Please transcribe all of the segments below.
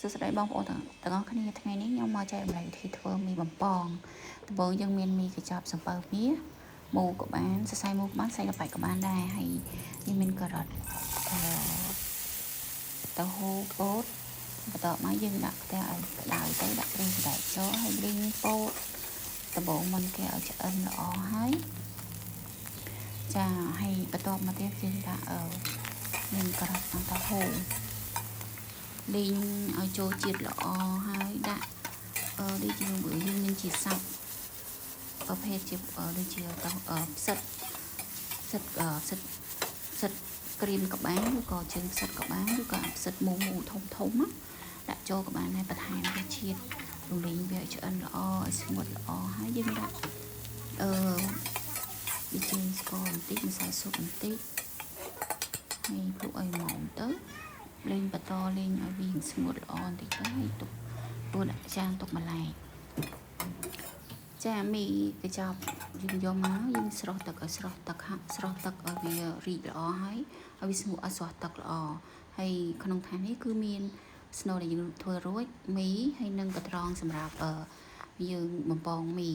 សួស្តីបងប្អូនទាំងអស់គ្នាថ្ងៃនេះខ្ញុំមកចែករំលែកវិធីធ្វើមីបំពងដំបូងយើងមានមីកញ្ចប់សំពៅមាសមូក៏បានសរសៃមូក៏បានសរសៃលប៉ៃក៏បានដែរហើយយើងមានការ៉ុតអឺតៅហ៊ូពោតបន្ទាប់មកយើងដាក់ខ្ទះឲ្យក្តៅទៅដាក់ប្រេងសណ្តែកចូលហើយលីងពោតដំបូងមុនគេឲ្យឆ្អិនល្អហើយចាហើយបន្ទាប់មកទៀតយើងដាក់អឺមានការ៉ុតនិងតៅហ៊ូលីងឲ្យចូលជាតិល្អហើយដាក់អឺដូចជាយើងមានជាសាច់ប្រភេទជាដូចជាតផ្សិតផ្សិតផ្សិតផ្សិតក្រៀមក៏បានឬក៏ជើងផ្សិតក៏បានឬក៏ផ្សិតមូមូធំធំណាដាក់ចូលក៏បានដែរបន្ថែមរសជាតិរំលីងវាឲ្យឆ្អិនល្អឲ្យស្ងួតល្អហើយយើងដាក់អឺប៊ីចេងស្ករបន្តិចម្សៅស៊ុបបន្តិចហើយភ្លក់ឲ្យហ្មងទៅលេងបន្តលេងឲ្យវាស្ងួតល្អបន្តិចទៅហើយទុកព្រោះដាក់ចានទុកម្លែកចាមីកញ្ចប់យើងយកមកយើងស្រោះទឹកឲ្យស្រោះទឹកហាក់ស្រោះទឹកឲ្យវារីកល្អហើយឲ្យវាស្ងួតឲ្យស្រោះទឹកល្អហើយក្នុងថែមនេះគឺមានស្នូលដែលយើងធ្វើរួចមីហើយនិងកត្រងសម្រាប់យើងបំពងមី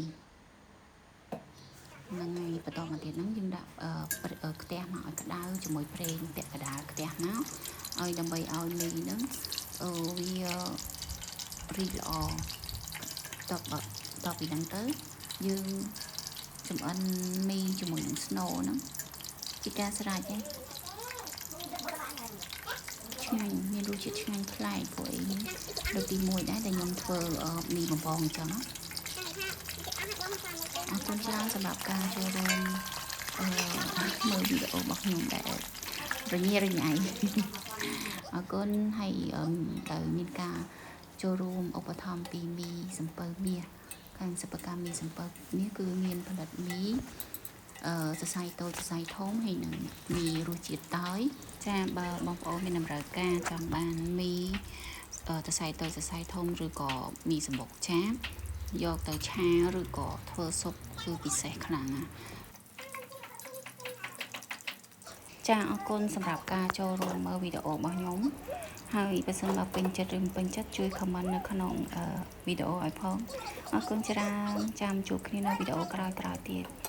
ហ្នឹងហើយបន្តមកទៀតហ្នឹងយើងដាក់ខ្ទះមកឲ្យក្តៅជាមួយប្រេងពាក់កណ្ដាលខ្ទះមកឲ្យដើម្បីឲ្យមីហ្នឹងអឺវារីកល្អតបតពីហ្នឹងទៅយើងចំអិនមីជាមួយនឹងស្នូលហ្នឹងជាការស្រេចឯងឆ្ងាញ់មានរសជាតិឆ្ងាញ់ប្លែកព្រោះអីលើកទី1ដែរដែលខ្ញុំធ្វើមីបំពងអញ្ចឹងអរគុណច្រើនសម្រាប់ការចូលរួមអឺមើលវីដេអូរបស់ខ្ញុំដែលរញ៉េរញ៉ៃអរគុណហើយដែលមានការចូលរួមឧបត្ថម្ភពីមីសំពៅមាសខាងសិប្បកម្មមីសំពៅមាសគឺមានផលិតមីអឺសរសៃតូចសរសៃធំហើយនឹងមីរសជាតិតើយចាបើបងប្អូនមានតម្រូវការចង់បានមីសរសៃតូចសរសៃធំឬក៏មីសម្បុកចាបយកទៅឆាឬក៏ធ្វើស៊ុបគឺពិសេសខ្លាំងណាស់ចាអរគុណសម្រាប់ការចូលរួមមើលវីដេអូរបស់ខ្ញុំហើយបើសិនបើពេញចិត្តឬមិនពេញចិត្តជួយ comment នៅក្នុងវីដេអូឲ្យផងអរគុណច្រើនចាំជួបគ្នានៅវីដេអូក្រោយៗទៀត។